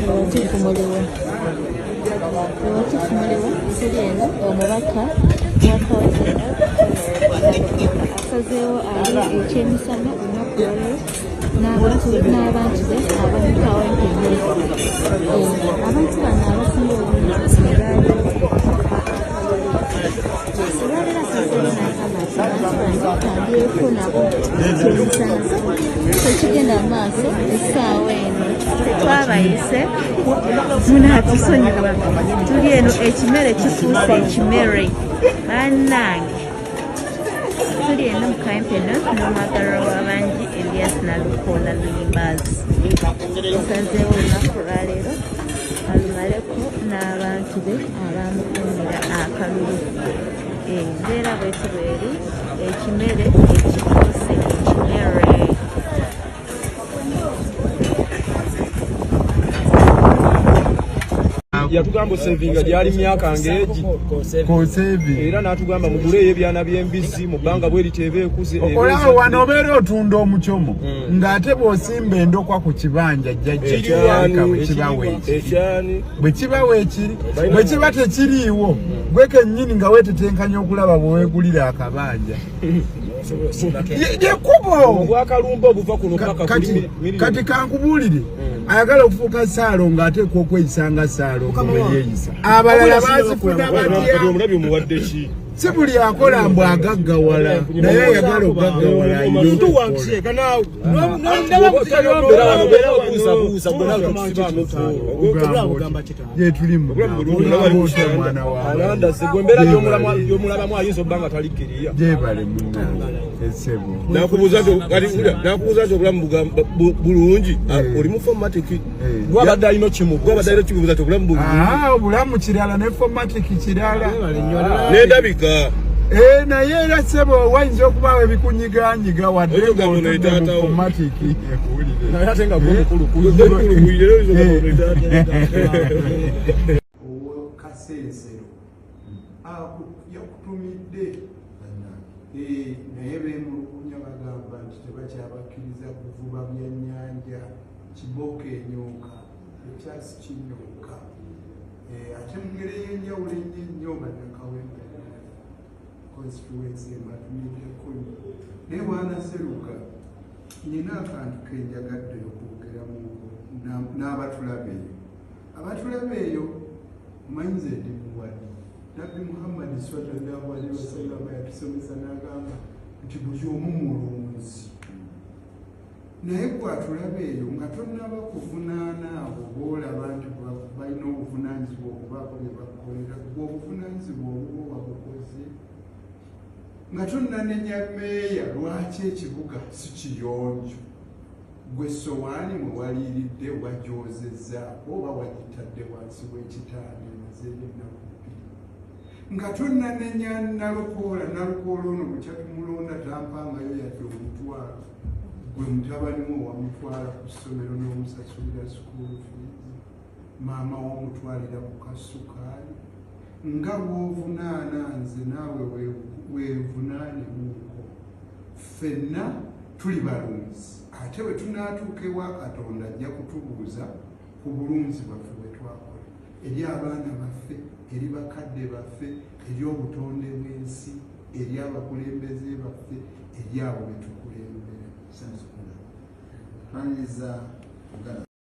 Ewatufu muliwa tuli eno omubaka wa Kawempe asazeewo ali ekyemisana olunaku lwaleero n'abantu be ab'omu Kawempe North. Abantu bano abasinga obungi baali olwaleero asazeewo n'agamba nti abantu bano kandyeko nabo ekyemisana. Tekigenda maaso essaawa eno tetwabayise, munatusonyiwa. Tuli eno, ekimere kifuuse ekimere bannange. Tuli eno mu Kawempe North n'omwagalwa w'abangi Elias Nalukoola Luyimbazi asazeewo olunaku lwaleero alumaleko n'abantu be abamukuumira akalulu. Embeera bweti bweri, ekimere ekifuuse ekimere. Yatugamba osevinga gyali myaka ngeegi era n'atugamba muguleeyo ebyana by'embizzi mu bbanga bwe lityo eba ekuze. Olaba wano obeera otunda omucomo ng'ate bw'osimba endokwa ku kibanja jjajja bwe kiba weekiri bwe kiba tekiriiwo gwe kennyini nga weetetenkanya okulaba bwe weegulira akabanja lyekkubo. Kati kankubuulire, ayagala okufuuka Saalo ng'ateekwa okweyisa nga Saalo bwe yeeyisa. Abalala baazifuna batya? Si buli akola mbu agaggawala, naye ayagala okugaggawala. Gyetuli mwana. Gwembeera gyomulabamu ayinza obba nga talikkiriya. Gyebale munange esebo. Nakubuuza nti obulamu bulungi, oli mu 4Matic. Gwabadde alina okimubuuza. Gwabadde alina okimubuuza nti obulamu bulungi. Obulamu kirala ne 4Matic kirala. Nendabika. Naye era sebo wayinza okubaawo ebikunyiganyiga wadde ng'otudde mu 4Matic. Naye ate nga gwe mukulu. Owokasensero yakutumidde, naye beemulugunya bagamba nti tebakyabakkiriza kuvuba byannyanja, kibooko enyooka, ekyasi kinyooka, ate mu ngeri ey'enjawulo ennyo ennyo bannakawempe constituency embatumiddeko nnyo. Naye bwanaseruka nina akantu kenjagadde okwogeramu n'abatulaba eyo. Abatulaba eyo, omanyi nze ndi muwadi. Nabbi Muhammadi sallallahu alaihi wasallama yatusomesa n'agamba nti buli omu mulunzi, naye gwatulaba eyo nga tonnaba kuvunaana abo boolaba nti balina obuvunaanyizibwa okubaako bye bakukolera, gwe obuvunaanyizibwa obubo wabukoze? Nga tonnanenya meeya lwaki ekibuga si kiyonjo, gwe sowaani mwe waliiridde wagyozezzaako oba wagitadde wansi w'ekitanda emazeeyo ennaku 2? Nga tonnanenya Nalukoola, Nalukoola ono bukya tumulonda tampangayo yadde omutwalo, gwe mutabani wo wamutwala ku ssomero n'omusasulira school fees, maama w'omutwalira ku kasukaali? Nga bw'ovunaana nze, naawe weevunaanemuuko. Ffenna tuli balunzi, ate bwe tunaatuuka ewa Katonda ajja kutubuuza ku bulunzi bwaffe bwe twakola eri abaana baffe, eri bakadde baffe, eri obutonde bw'ensi, eri abakulembeze baffe, eri abo be tukulembera. Twaniriza muganda.